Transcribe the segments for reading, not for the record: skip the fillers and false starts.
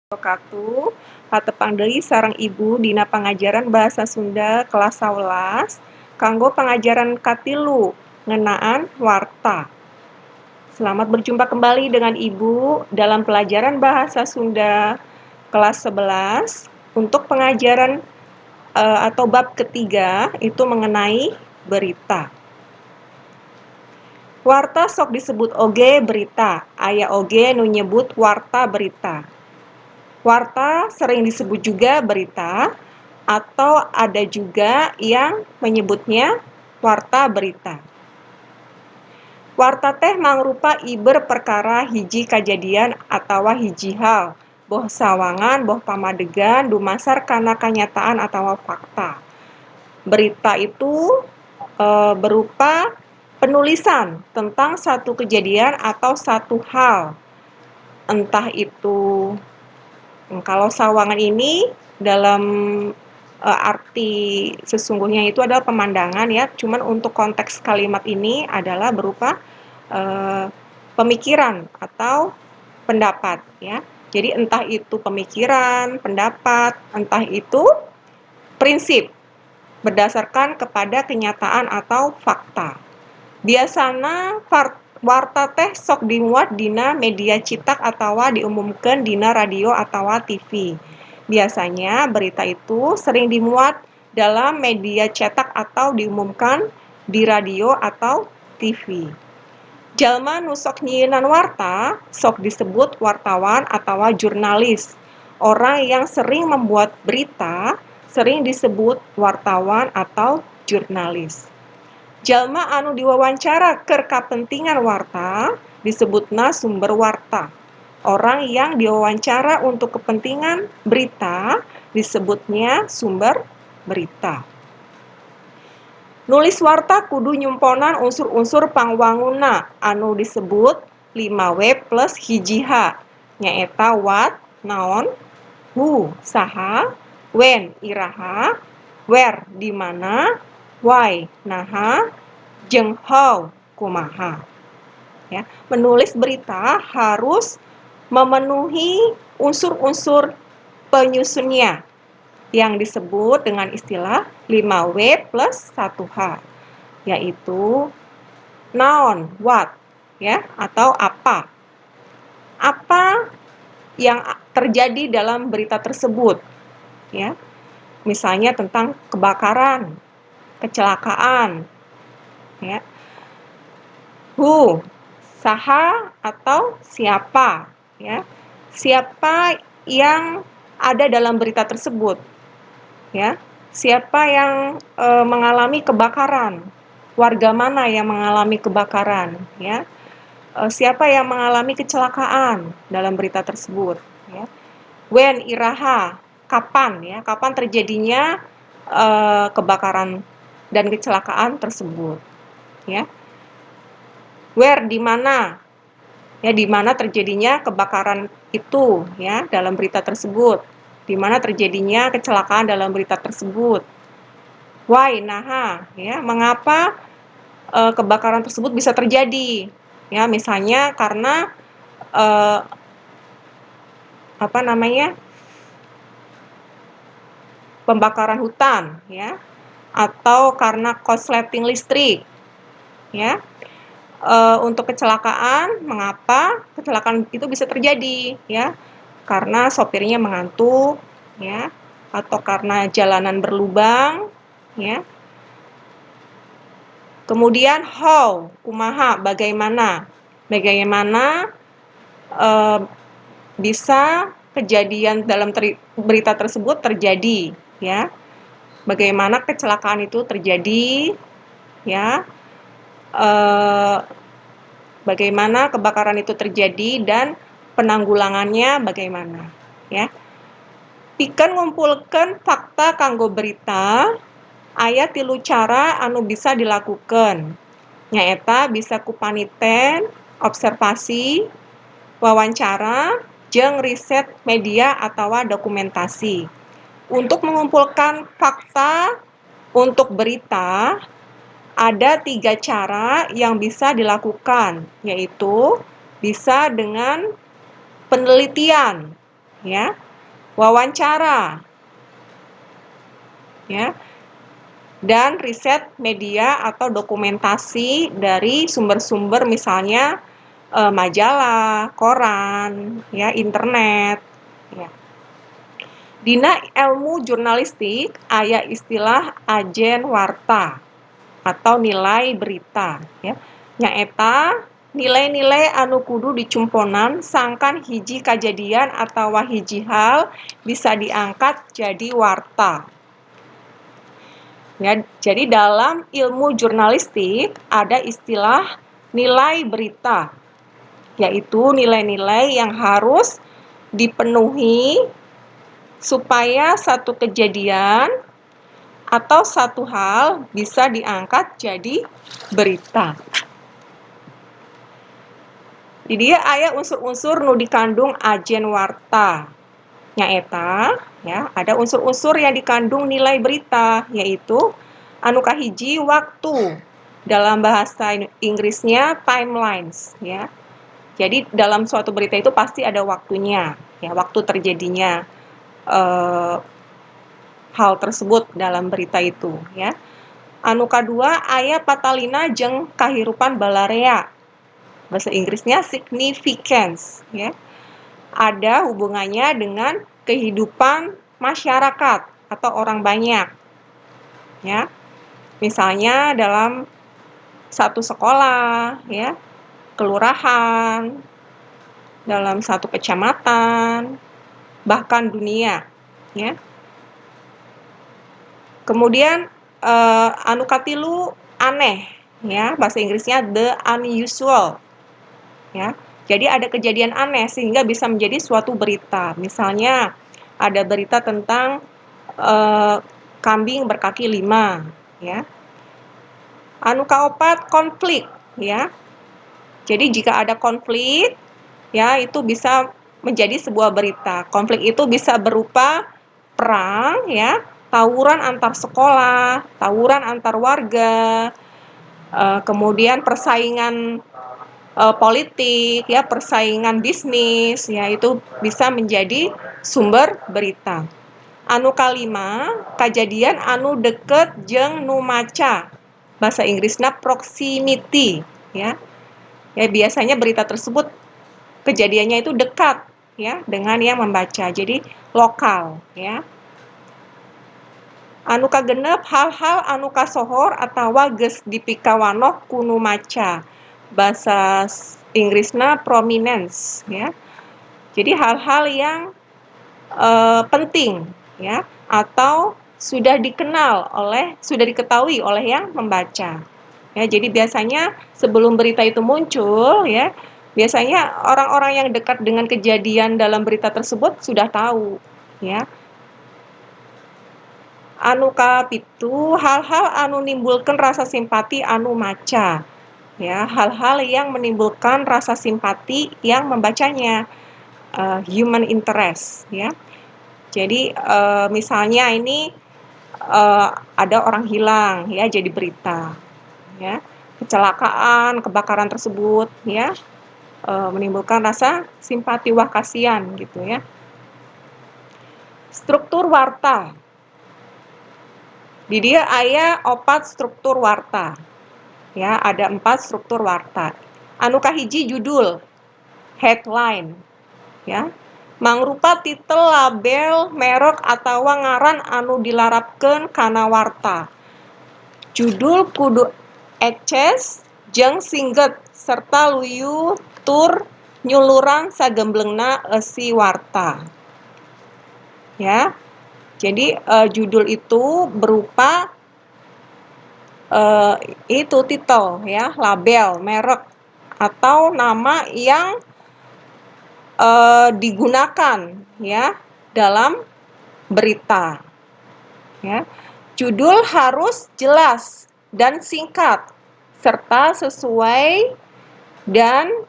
Wabarakatuh. Patepang deui sareng Ibu dina pangajaran Bahasa Sunda kelas 11 kanggo pangajaran katilu ngeunaan warta. Selamat berjumpa kembali dengan Ibu dalam pelajaran Bahasa Sunda kelas 11 untuk pengajaran atau bab ketiga itu mengenai berita. Warta sok disebut oge berita, aya oge nu nyebut warta berita. Warta sering disebut juga berita atau ada juga yang menyebutnya warta berita. Warta teh mangrupa iber perkara hiji kajadian atawa hiji hal, boh sawangan boh pamadegan dumasar kana kanyataan atawa fakta. Berita itu berupa penulisan tentang satu kejadian atau satu hal. Entah itu kalau sawangan ini dalam arti sesungguhnya itu adalah pemandangan ya, cuman untuk konteks kalimat ini adalah berupa pemikiran atau pendapat ya. Jadi entah itu pemikiran, pendapat, entah itu prinsip berdasarkan kepada kenyataan atau fakta. Biasana warta teh sok dimuat dina media citak atawa diumumkeun dina radio atawa TV. Biasanya berita itu sering dimuat dalam media cetak atau diumumkan di radio atau TV. Jalma nu sok nyieunan warta sok disebut wartawan atawa jurnalis. Orang yang sering membuat berita sering disebut wartawan atau jurnalis. Jalma anu diwawancara keur kapentingan warta disebutna sumber warta. Orang yang diwawancara untuk kepentingan berita disebutnya sumber berita. Nulis warta kudu nyumponan unsur-unsur pangwangunna anu disebut 5W plus 1H, nyaeta what naon, who saha, when iraha, where di mana, why naha, jeung how kumaha. Ya, menulis berita harus memenuhi unsur-unsur penyusunnya yang disebut dengan istilah 5W plus 1H, yaitu naon, what, ya, atau apa. Apa yang terjadi dalam berita tersebut, ya. Misalnya tentang kebakaran, kecelakaan, ya. Who, saha atau siapa, ya. Siapa yang ada dalam berita tersebut, ya. Siapa yang mengalami kebakaran, warga mana yang mengalami kebakaran, ya. Siapa yang mengalami kecelakaan dalam berita tersebut, ya. When, iraha, kapan, ya, kapan terjadinya kebakaran dan kecelakaan tersebut, ya. Where, di mana, ya, di mana terjadinya kebakaran itu, ya, dalam berita tersebut. Di mana terjadinya kecelakaan dalam berita tersebut. Why, naha, ya, mengapa kebakaran tersebut bisa terjadi, ya, misalnya karena apa namanya, pembakaran hutan, ya, atau karena korsleting listrik, ya. Untuk kecelakaan, mengapa kecelakaan itu bisa terjadi, ya? Karena sopirnya mengantuk, ya, atau karena jalanan berlubang, ya. Kemudian how, kumaha, bagaimana? Bagaimana bisa kejadian dalam berita tersebut terjadi, ya. Bagaimana kecelakaan itu terjadi, ya. Bagaimana kebakaran itu terjadi dan penanggulangannya bagaimana, ya. Pikeun ngumpulkeun fakta kanggo berita, aya tilu cara anu bisa dilakukeun, nyaeta bisa ku paniten, observasi, wawancara, jeung riset media atawa dokumentasi. Untuk mengumpulkan fakta untuk berita, ada 3 cara yang bisa dilakukan, yaitu bisa dengan penelitian. ya, wawancara, ya, dan riset media atau dokumentasi dari sumber-sumber misalnya majalah, koran, ya, internet, ya. Dina ilmu jurnalistik aya istilah ajen warta atau nilai berita, ya. Nyaeta nilai-nilai anu kudu dicumponan sangkan hiji kajadian atau hiji hal bisa diangkat jadi warta. Ya, jadi dalam ilmu jurnalistik ada istilah nilai berita, yaitu nilai-nilai yang harus dipenuhi supaya satu kejadian atau satu hal bisa diangkat jadi berita. Di dieu aya unsur-unsur nu dikandung ajen warta. Nyaeta, ya, ada unsur-unsur yang dikandung nilai berita, yaitu anu kahiji waktu. Dalam bahasa Inggrisnya timelines, ya. Jadi dalam suatu berita itu pasti ada waktunya, ya, waktu terjadinya hal tersebut dalam berita itu, ya. Anu kadua aya patalina jeung kahirupan balarea. Bahasa Inggrisnya significance, ya. Ada hubungannya dengan kehidupan masyarakat atau orang banyak, ya. Misalnya dalam satu sekolah, ya, kelurahan, dalam satu kecamatan, bahkan dunia, ya. Kemudian anu katilu aneh, ya, bahasa Inggrisnya the unusual, ya. Jadi ada kejadian aneh sehingga bisa menjadi suatu berita. Misalnya ada berita tentang kambing berkaki 5, ya. Anu kaopat konflik, ya. Jadi jika ada konflik, ya itu bisa menjadi sebuah berita. Konflik itu bisa berupa perang, ya, tawuran antar sekolah, tawuran antar warga, kemudian persaingan politik, ya, persaingan bisnis, ya, itu bisa menjadi sumber berita. Anu kalima, kajadian anu deket jeung nu maca. Bahasa Inggrisnya proximity, ya. Ya, biasanya berita tersebut kejadiannya itu dekat, ya, dengan yang membaca. Jadi lokal, ya. Anu kagenep hal-hal anu kasohor atawa geus dipikawanoh ku nu maca. Bahasa Inggrisna prominence, ya. Jadi hal-hal yang penting, ya, atau sudah dikenal oleh, sudah diketahui oleh yang membaca. Ya, jadi biasanya sebelum berita itu muncul, ya, biasanya orang-orang yang dekat dengan kejadian dalam berita tersebut sudah tahu, ya. Anu kapitu hal-hal anu nimbulkan rasa simpati anu maca. Ya, hal-hal yang menimbulkan rasa simpati yang membacanya, human interest, ya. Jadi misalnya ini ada orang hilang, ya, jadi berita, ya. Kecelakaan, kebakaran tersebut, ya, menimbulkan rasa simpati, wah kasihan gitu, ya. Struktur warta. Di dieu aya opat struktur warta. Ya, ada 4 struktur warta. Anu kahiji judul, headline, ya. Mangrupa titel, label, merek atawa ngaran anu dilarapkeun kana warta. Judul kudu eces jeung singget serta luyu tur nyuluran sagemblengna eusi warta. Ya. Jadi judul itu berupa itu titel, ya, label, merek atau nama yang digunakan, ya, dalam berita. Ya. Judul harus jelas dan singkat serta sesuai dan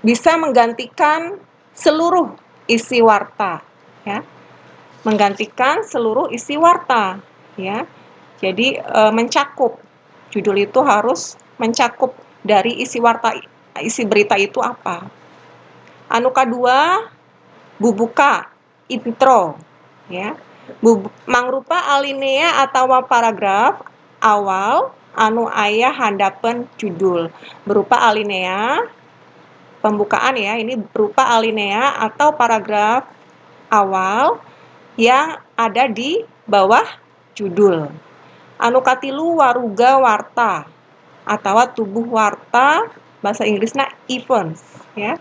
bisa menggantikan seluruh isi warta, ya. Menggantikan seluruh isi warta, ya. Jadi mencakup, judul itu harus mencakup dari isi warta, isi berita itu apa. Anu kadua bubuka, intro ya. Mangrupa alinea atawa paragraf awal anu aya handapeun judul. Berupa alinea pembukaan ya, ini berupa alinea atau paragraf awal yang ada di bawah judul. Anu katilu waruga warta atau tubuh warta, bahasa Inggrisnya events ya.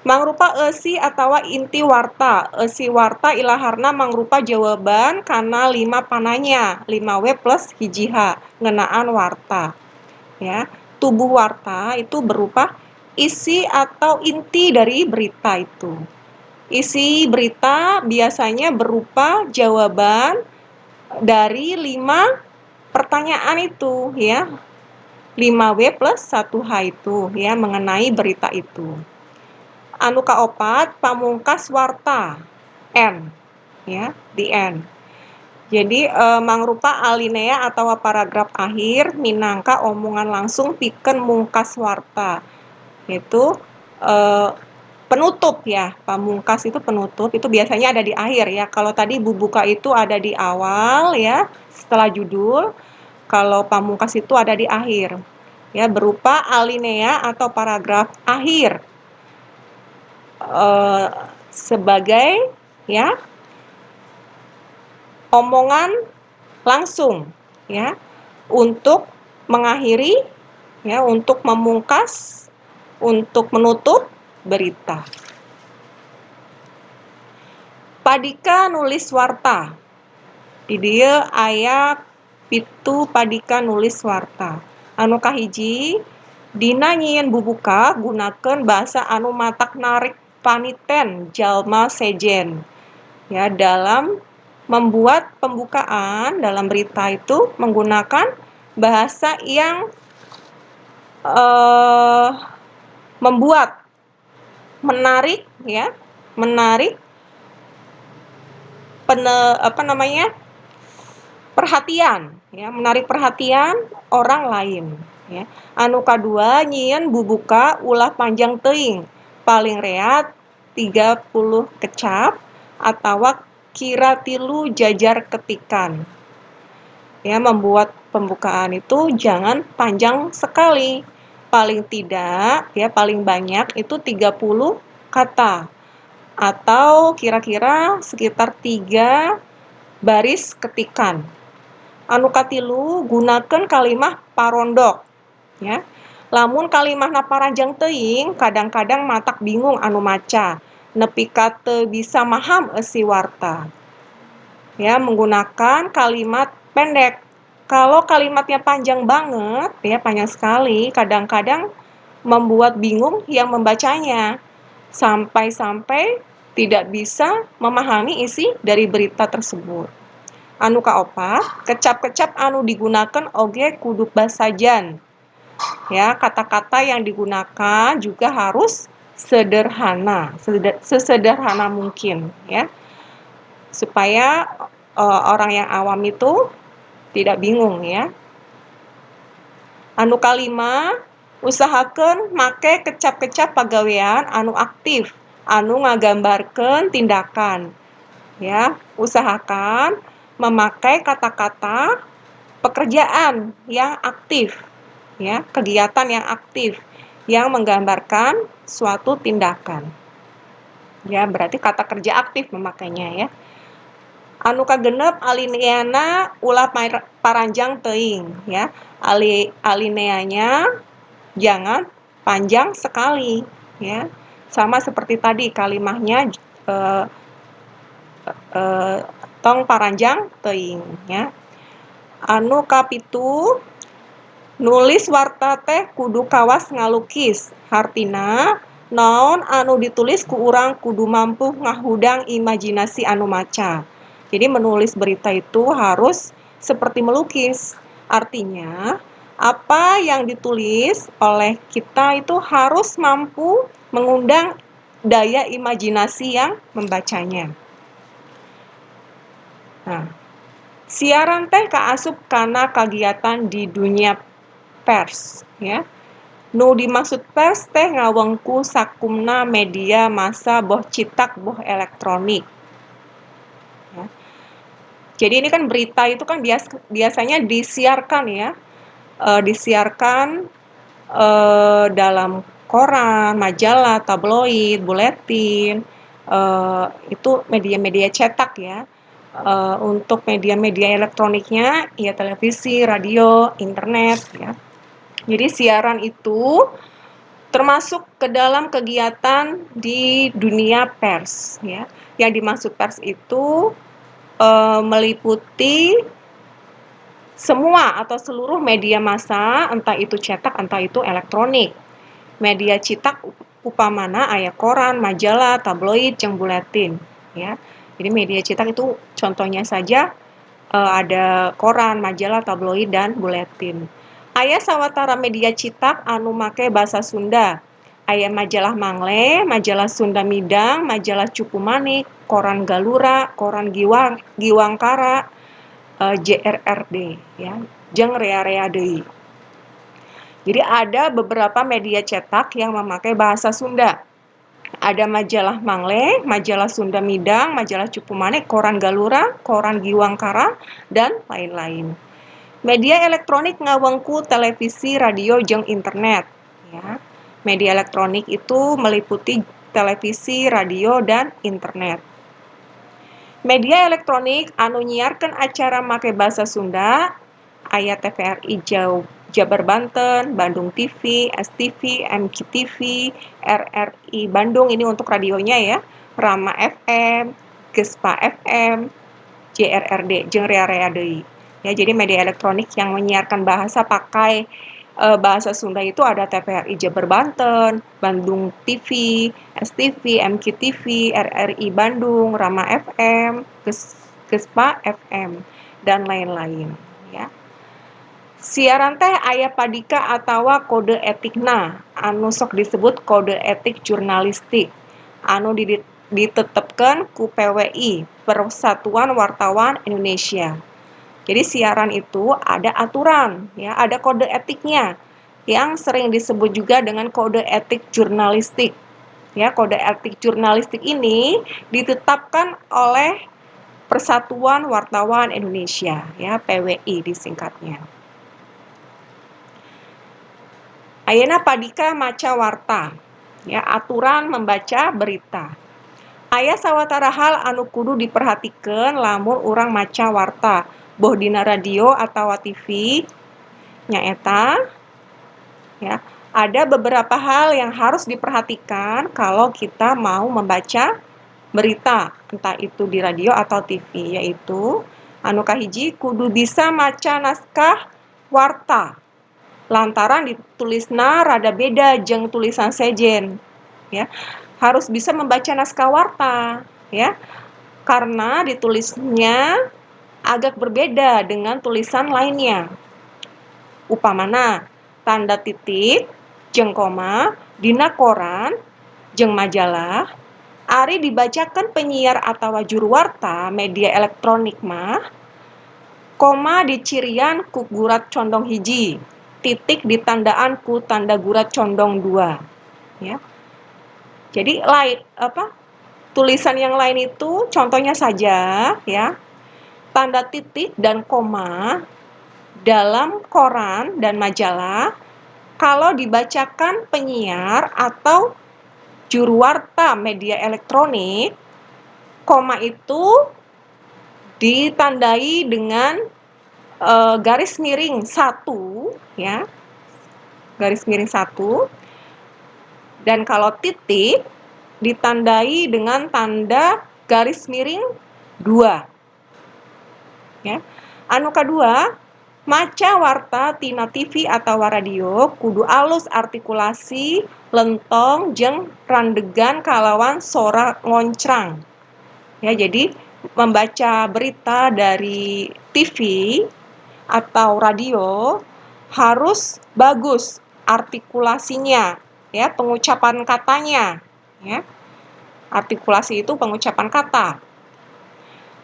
Mangrupa eusi atawa inti warta. Eusi warta ilaharna mangrupa jawaban kana 5 pananya, 5W plus hiji H, ngeunaan warta. Ya, tubuh warta itu berupa isi atau inti dari berita itu. Isi berita biasanya berupa jawaban dari 5 pertanyaan itu ya. 5W plus 1H itu ya, mengenai berita itu. Anu kaopat pamungkas warta, N ya, di N. Jadi mangrupa alinea atau paragraf akhir minangka omongan langsung pikeun mungkas warta. Itu penutup ya, pamungkas itu penutup, itu biasanya ada di akhir ya. Kalau tadi bubuka itu ada di awal ya, setelah judul. Kalau pamungkas itu ada di akhir. Ya, berupa alinea atau paragraf akhir. Sebagai ya omongan langsung ya untuk mengakhiri ya, untuk memungkas, untuk menutup berita. Padika nulis warta. Di dieu aya 7 padika nulis warta. Anu kahiji, dina nyieun bubuka gunakeun bahasa anu matak narik paniten jalma sejen. Ya, dalam membuat pembukaan dalam berita itu menggunakan bahasa yang membuat menarik ya, menarik apa namanya? Perhatian ya, menarik perhatian orang lain ya. Anu kadua nyieun bubuka ulah panjang teuing, paling reat 30 kecap atawa kira 3 jajar ketikan. Ya, membuat pembukaan itu jangan panjang sekali. Paling tidak ya, paling banyak itu 30 kata atau kira-kira sekitar 3 baris ketikan. Anu katilu gunakeun kalimah parondok ya. Lamun kalimahna paranjang teuing, kadang-kadang matak bingung anu maca, nepi ka teu bisa maham eusi warta. Ya, menggunakan kalimat pendek. Kalau kalimatnya panjang banget, ya panjang sekali, kadang-kadang membuat bingung yang membacanya. Sampai-sampai tidak bisa memahami isi dari berita tersebut. Anu kaopat, kecap-kecap anu digunakan oge kudu basajan. Ya, kata-kata yang digunakan juga harus sederhana, sesederhana mungkin ya. Supaya orang yang awam itu tidak bingung ya. Anu kalima, usahakeun make kecap-kecap pagawean anu aktif, anu ngagambarkeun tindakan. Ya, usahakan memakai kata-kata pekerjaan yang aktif, ya, kegiatan yang aktif yang menggambarkan suatu tindakan. Ya, berarti kata kerja aktif memakainya ya. Anu kagenep alineana ulah paranjang teuing ya. Alineanya jangan panjang sekali ya. Sama seperti tadi kalimahnya tong paranjang teuing ya. Anu kapitu, nulis warta teh kudu kawas ngalukis. Hartina naon anu ditulis ku urang kudu mampu ngahudang imajinasi anu maca. Jadi menulis berita itu harus seperti melukis. Artinya, apa yang ditulis oleh kita itu harus mampu mengundang daya imajinasi yang membacanya. Nah, siaran teh kaasup kana kagiatan di dunia pers ya. Nu dimaksud pers teh ngawengku sakumna media massa boh citak boh elektronik. Ya. Jadi ini kan berita itu kan biasanya disiarkan ya, disiarkan dalam koran, majalah, tabloid, buletin, itu media-media cetak ya. Untuk media-media elektroniknya ya televisi, radio, internet ya. Jadi siaran itu termasuk ke dalam kegiatan di dunia pers ya. Yang dimaksud pers itu meliputi semua atau seluruh media massa, entah itu cetak, entah itu elektronik. Media cetak upamana aya koran, majalah, tabloid, jeung buletin ya. Jadi media cetak itu contohnya saja ada koran, majalah, tabloid, dan buletin. Aya sawatara media cetak anu make bahasa Sunda. Aya majalah Mangle, majalah Sunda Midang, majalah Cupu Manik, koran Galura, koran Giwangkara, JRRD ya, jeung rea-rea deui. Jadi ada beberapa media cetak yang memakai bahasa Sunda. Ada majalah Mangle, majalah Sunda Midang, majalah Cupu Manik, koran Galura, koran Giwangkara, dan lain-lain. Media elektronik ngawengku televisi, radio, jeung internet. Ya. Media elektronik itu meliputi televisi, radio, dan internet. Media elektronik anu nyiarkeun acara make bahasa Sunda aya TVRI Jabar Banten, Bandung TV, STV, MGTV, RRI Bandung ini untuk radionya ya, Rama FM, Gespa FM, JRRD, jeung rea-rea deui. Ya, jadi media elektronik yang menyiarkan bahasa pakai bahasa Sunda itu ada TVRI Jabar Banten, Bandung TV, STV, MKTV, RRI Bandung, Rama FM, Gespa FM, dan lain-lain ya. Siaran teh aya padika atawa kode etikna anu sok disebut kode etik jurnalistik anu ditetepkeun ku PWI, Persatuan Wartawan Indonesia. Jadi siaran itu ada aturan ya, ada kode etiknya yang sering disebut juga dengan kode etik jurnalistik. Ya, kode etik jurnalistik ini ditetapkan oleh Persatuan Wartawan Indonesia ya, PWI disingkatnya. Ayeuna padika maca warta, ya, aturan membaca berita. Aya sawatara hal anu kudu diperhatikeun lamun urang maca warta, boh dina radio atawa TV, nyaeta ya, ada beberapa hal yang harus diperhatikan kalau kita mau membaca berita, entah itu di radio atau TV, yaitu anu kahiji kudu bisa maca naskah warta. Lantaran ditulisna rada beda jeung tulisan sejen ya. Harus bisa membaca naskah warta ya. Karena ditulisnya agak berbeda dengan tulisan lainnya. Upamana tanda titik jeung koma dina koran jeung majalah ari dibacakan penyiar atawa juru warta media elektronik mah koma dicirian ku gurat condong hiji, titik ditandaan ku tanda gurat condong 2 ya. Jadi lain apa tulisan yang lain itu contohnya saja ya, tanda titik dan koma dalam koran dan majalah kalau dibacakan penyiar atau juru warta media elektronik, koma itu ditandai dengan garis miring 1 ya, garis miring 1, dan kalau titik ditandai dengan tanda garis miring 2 ya. Anu kadua, maca warta tina TV atau radio kudu alus artikulasi, lentong jeung randegan kalawan sora ngoncrang. Ya, jadi membaca berita dari TV atau radio harus bagus artikulasinya, ya, pengucapan katanya, ya. Artikulasi itu pengucapan kata.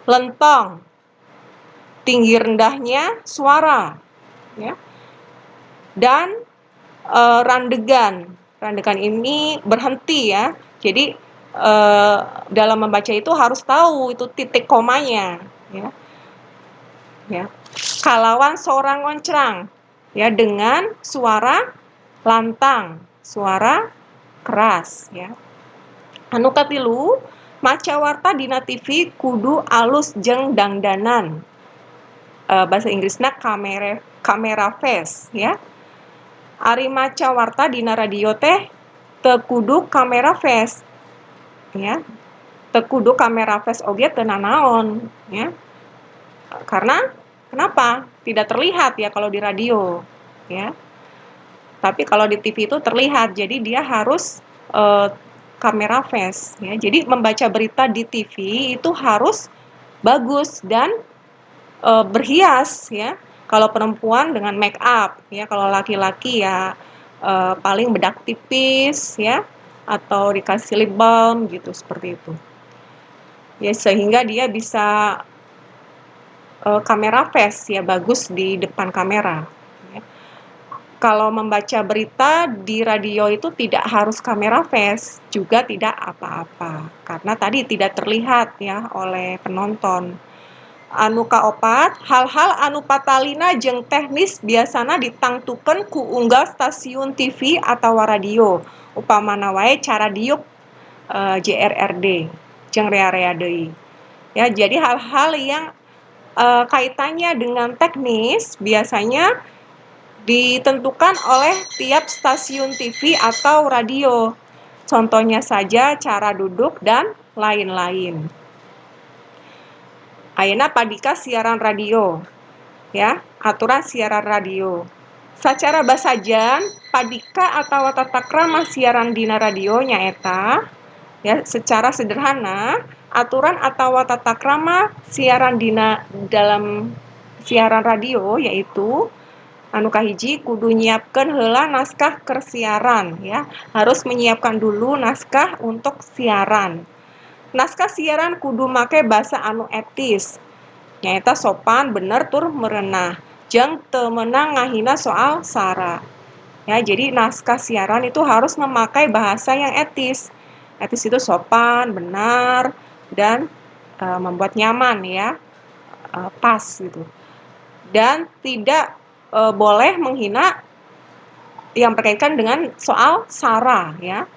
Lentong, tinggi rendahnya suara, ya. Dan Randegan. Randegan ini berhenti ya. Jadi dalam membaca itu harus tahu itu titik komanya ya. Ya. Kalawan sora ngoncrang ya, dengan suara lantang, suara keras ya. Anu katilu, maca warta dina TV kudu alus jeung dangdanan. Bahasa Inggrisna kamera camera face ya. Ari maca warta dina radio teh teu kudu kamera face ya. Teu kudu kamera face oge teu nanaon ya. Karena kenapa? Tidak terlihat ya kalau di radio ya. Tapi kalau di TV itu terlihat, jadi dia harus kamera face ya. Jadi membaca berita di TV itu harus bagus dan berhias ya. Kalau perempuan dengan make up ya, kalau laki-laki ya paling bedak tipis ya, atau dikasih lip balm gitu, seperti itu. Ya, sehingga dia bisa kamera face ya, bagus di depan kamera ya. Kalau membaca berita di radio itu tidak harus kamera face, juga tidak apa-apa, karena tadi tidak terlihat ya oleh penonton. Anu kaopat, hal-hal anu patalina jeung teknis biasana ditangtukeun ku unggal stasiun TV atawa radio, upamana wae cara diuk JRRD jeung rea-rea deui. Ya, jadi hal-hal yang kaitannya dengan teknis biasanya ditentukan oleh tiap stasiun TV atau radio. Contohnya saja cara duduk dan lain-lain. Ayeuna padika siaran radio. Ya, aturan siaran radio. Sacara basajan, padika atawa tata krama siaran dina radio nyaeta ya, secara sederhana aturan atawa tata krama siaran dina dalam siaran radio yaitu anu kahiji, kudu nyiapkeun heula naskah keur siaran ya, harus menyiapkan dulu naskah untuk siaran. Naskah siaran kudu make basa anu etis, nyaeta sopan, bener, tur merenah, jeung teu meunang ngahina soal SARA ya. Jadi naskah siaran itu harus memakai bahasa yang etis. Etis itu sopan, benar, dan membuat nyaman ya, pas gitu, dan tidak boleh menghina yang berkaitan dengan soal SARA ya,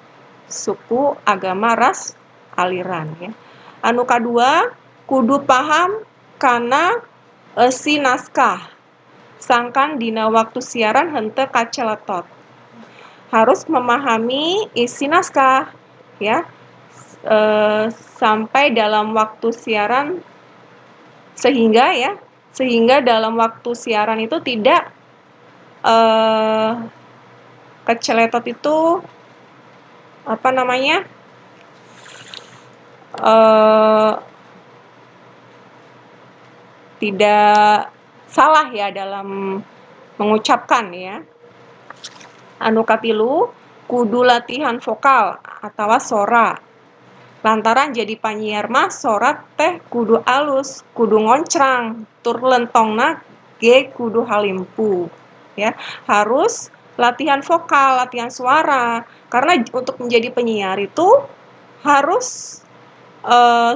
suku, agama, ras, aliran ya. Anu kadua, kudu paham kana eusi naskah sangkan dina waktu siaran henteu kaceletot. Harus memahami isi naskah ya, sampai dalam waktu siaran sehingga ya, sehingga dalam waktu siaran itu tidak keceletot itu apa namanya, tidak salah ya dalam mengucapkan ya. Anu katilu, kudu latihan vokal atawa sora. Lantaran jadi panyiar mah sora teh kudu alus, kudu ngoncrang, tur lentongna ge kudu halimpu ya. Harus latihan vokal, latihan suara, karena untuk menjadi penyiar itu harus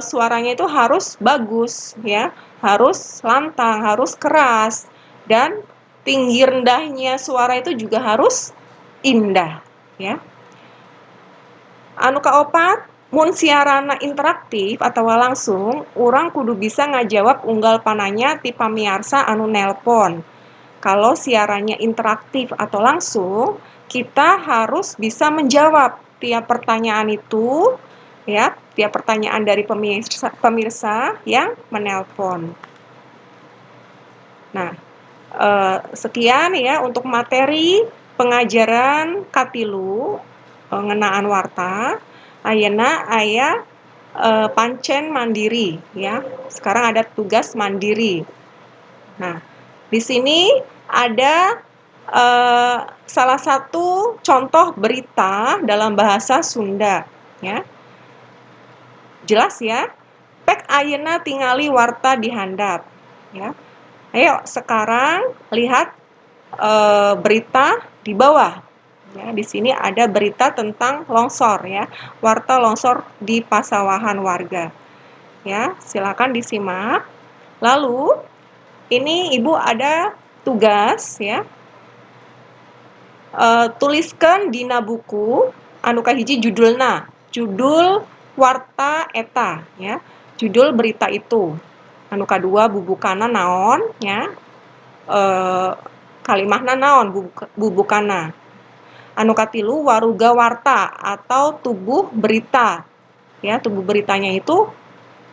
suaranya itu harus bagus ya, harus lantang, harus keras, dan tinggi rendahnya suara itu juga harus indah ya. Anu kaopat, mun siaranna interaktif atawa langsung, urang kudu bisa ngajawab unggal pananya ti pamiarsa anu nelpon. Kalau siarannya interaktif atau langsung, kita harus bisa menjawab tiap pertanyaan itu ya, tiap pertanyaan dari pemirsa pemirsa yang menelpon. Nah, sekian ya untuk materi pengajaran katilu ngeunaan warta. Ayeuna aya pancen mandiri ya. Sekarang ada tugas mandiri. Nah, di sini ada salah satu contoh berita dalam bahasa Sunda ya. Jelas ya? Pek ayeuna tingali warta di handap ya. Ayo sekarang lihat berita di bawah. Ya, di sini ada berita tentang longsor ya, warta longsor di pasawahan warga. Ya, silakan disimak. Lalu ini Ibu ada tugas ya. Tuliskan dina buku anu kahiji judulna, judul warta eta ya, judul berita itu. Anu kadua bubukana naon ya. Kalimahna naon bubukana. Anu katilu waruga warta atau tubuh berita. Ya, tubuh beritanya itu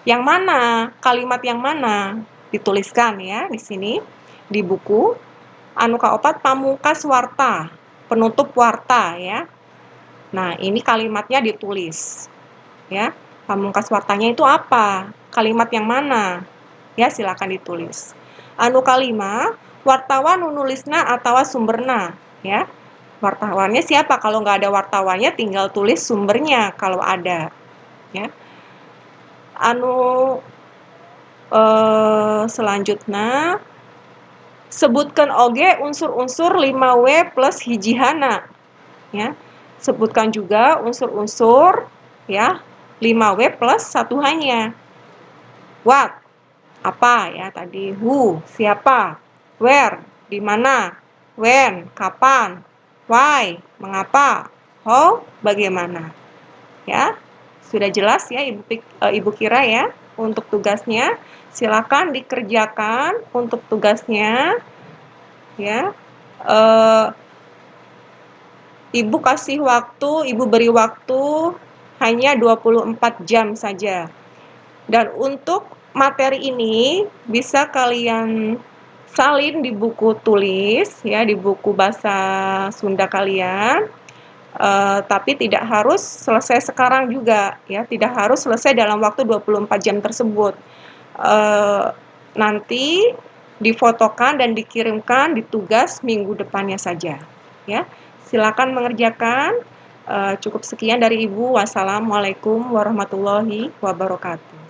yang mana, kalimat yang mana dituliskan ya di sini di buku. Anu kaopat pamungkas warta, penutup warta ya. Nah, ini kalimatnya ditulis. Ya, pamungkas wartanya itu apa? Kalimat yang mana? Ya, silakan ditulis. Anu kalima, wartawan nu nulisna atawa sumberna ya. Wartawannya siapa? Kalau nggak ada wartawannya tinggal tulis sumbernya kalau ada ya. Anu selanjutnya sebutkan oge unsur-unsur 5W plus hiji H-na ya. Sebutkan juga unsur-unsur ya 5W plus 1 H-nya. What? Apa ya tadi? Who? Siapa? Where? Di mana? When? Kapan? Why? Mengapa? How? Bagaimana? Ya, sudah jelas ya Ibu kira ya untuk tugasnya. Silakan dikerjakan untuk tugasnya ya. Ibu kasih waktu, Ibu beri waktu hanya 24 jam saja. Dan untuk materi ini bisa kalian salin di buku tulis ya, di buku bahasa Sunda kalian. Tapi tidak harus selesai sekarang juga ya, tidak harus selesai dalam waktu 24 jam tersebut. Nanti difotokan dan dikirimkan di tugas minggu depannya saja ya. Silakan mengerjakan. Cukup sekian dari Ibu. Wassalamualaikum warahmatullahi wabarakatuh.